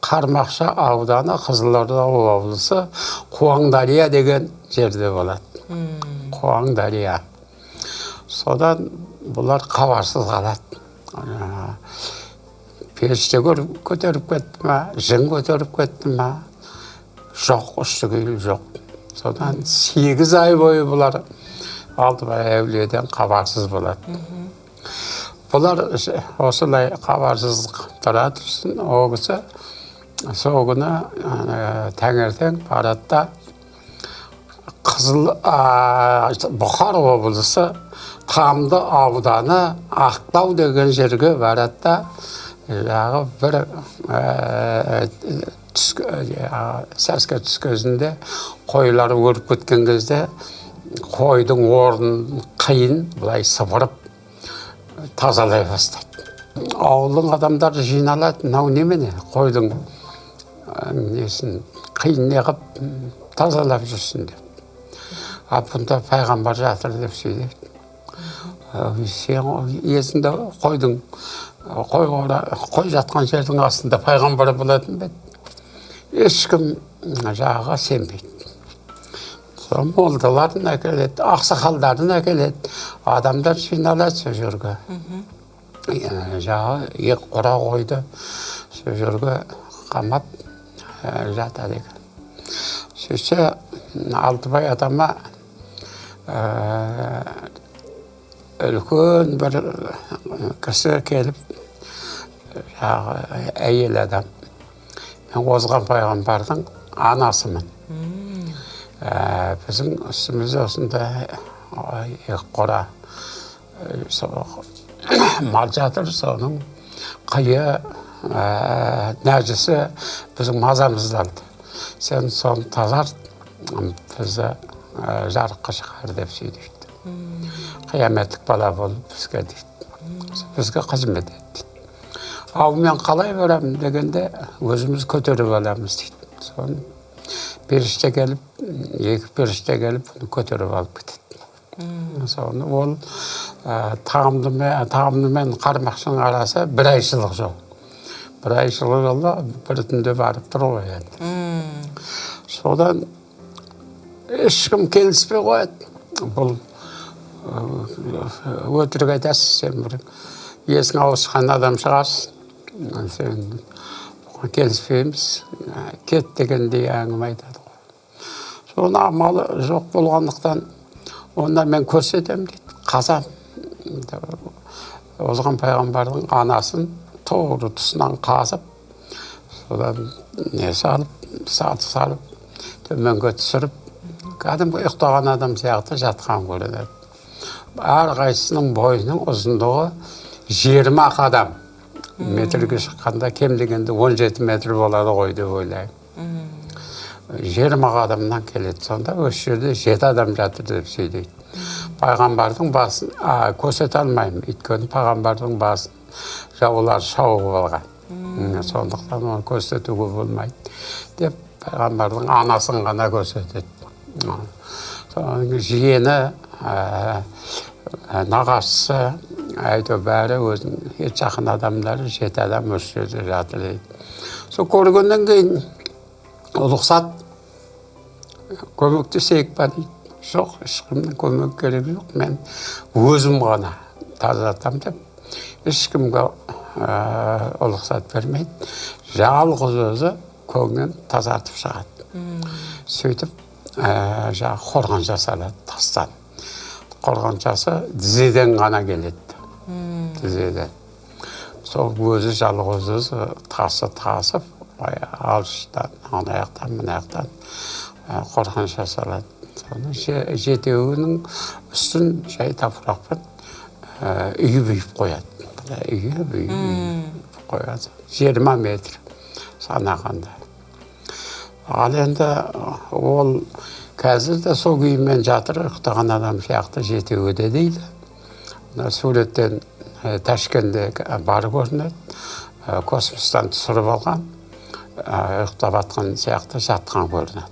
Қармақшы ауданы, Қызылорда облысы, Қуаңдария деген жерде болады. Қуаңдария. Содан бұлар хабарсыз қалады. Періште көтеріп кетті ма, жын көтеріп кетті ма, жоқ, ұшты күйлі жоқ. Содан 8 ай бойы бұлар Алтыбай әулиеден хабарсыз болады. Бұлар осылай хабарсыз тұра тұрсын, ол кісі сол күні таңертең барады да, Қызыл Бұхар облысы, Тамды ауданы, Ақтау деген жерге барады да, жаңағы бір сәске түс кезінде қойлар өліп кеткен кезде қойдың орнын, қиын былай сыпырып тазалай бастайды. Ауылдың адамдары жиналады: «Мынау немене, қойдың несін, қиын неғып тазалап жүрсің?» – деп. «А бұнда пайғамбар жатыр», – деп сөйлейді. «Сен есіңде, қойдың қой қой жатқан жердің астында пайғамбар болатын ба еді?» Ешкім жағаға сенбейді. Сол молдаларын әкеледі, ақсақалдарын әкеледі, адамдар жиналады сол жерге. Жаңағы екі қора қойды сол жерге қамап жатады екен. Сөйтсе, Алтыбай атама үлкен бір кісі келіп, жаңағы әйел адам: «Мен Озған пайғамбардың анасымын. Біздің үстімізде осындай екі қора мал жатыр, соның қиы, нәжісі біздің мазамызды алды. Сен соны тазарт, бізді жарыққа шығар», – деп сөйлейді. «Қияметтік бала болып бізге, – дейді, – бізге қызмет ет», – дейді. «Ал мен қалай барамын?» дегенде, «Өзіміз көтеріп аламыз», – дейді. Соны періште келіп, екі періште келіп, бұны көтеріп алып кетеді. Соны ол Тамды мен Қармақшының арасы бір айшылық жол. Бір айшылық жолда бір түнде барып тұр ғой енді. Содан ешкім келіспей қояды: «Бұл өтірік айтасың, сен бір есің ауысқан адам шығарсың, сен бұған келіспейміз, кет», – дегендей әңгіме айтады ғой. Соны амалы жоқ болғандықтан, «Онда мен көрсетемін», – дейді, «қазам». Озған пайғамбардың анасын тура тұсынан қазып, содан не салып, саты салып, төменге түсіріп, кәдімгі ұйықтаған адам сияқты жатқан көрінеді. Әрқайсысының бойының ұзындығы 20 қадам, метрге шыққанда кем дегенде 17 метр болады ғой деп ойлаймын. 20 қадамнан келеді. Сонда осы жерде жеті адам жатыр деп сөйлейді. Пайғамбардың басын көрсете алмаймын, өйткені пайғамбардың басын жаулар шауып алған, сондықтан оны көрсетуге болмайды деп, пайғамбардың анасын ғана көрсетеді. Соның жиені, нағашысы, әйтеуір бәрі өзінің ет жақын адамдары, жеті адам осы жерде жатыр дейді. Сол көргеннен кейін: «Рұқсат, көмектесейік па?» – дейді. «Жоқ, ешкімнің көмегі керек жоқ, мен өзім ғана тазартамын», – деп, ешкімге рұқсат бермейді. Жалғыз өзі көңнен тазартып шығады. Сөйтіп жаңағы қорған жасалады тастан. Қорғаншасы тізеден ғана келеді, тізеден. Сол өзі, жалғыз өзі тасы тасып, алыстан, ана жақтан, мына жақтан қорған жасалады. Соны жетеуінің үстін жай топырақпен үйіп үйіп қояды. Былай үйіп үйіп үйіп қояды, 20 метр санағанда. Ал енді ол қазір де сол күйімен жатыр, ұйықтаған адам сияқты жетеуі де дейді. Мына суреттен Ташкентте бар көрінеді, космостан түсіріп алған, ұйықтап жатқан сияқты жатқан көрінеді.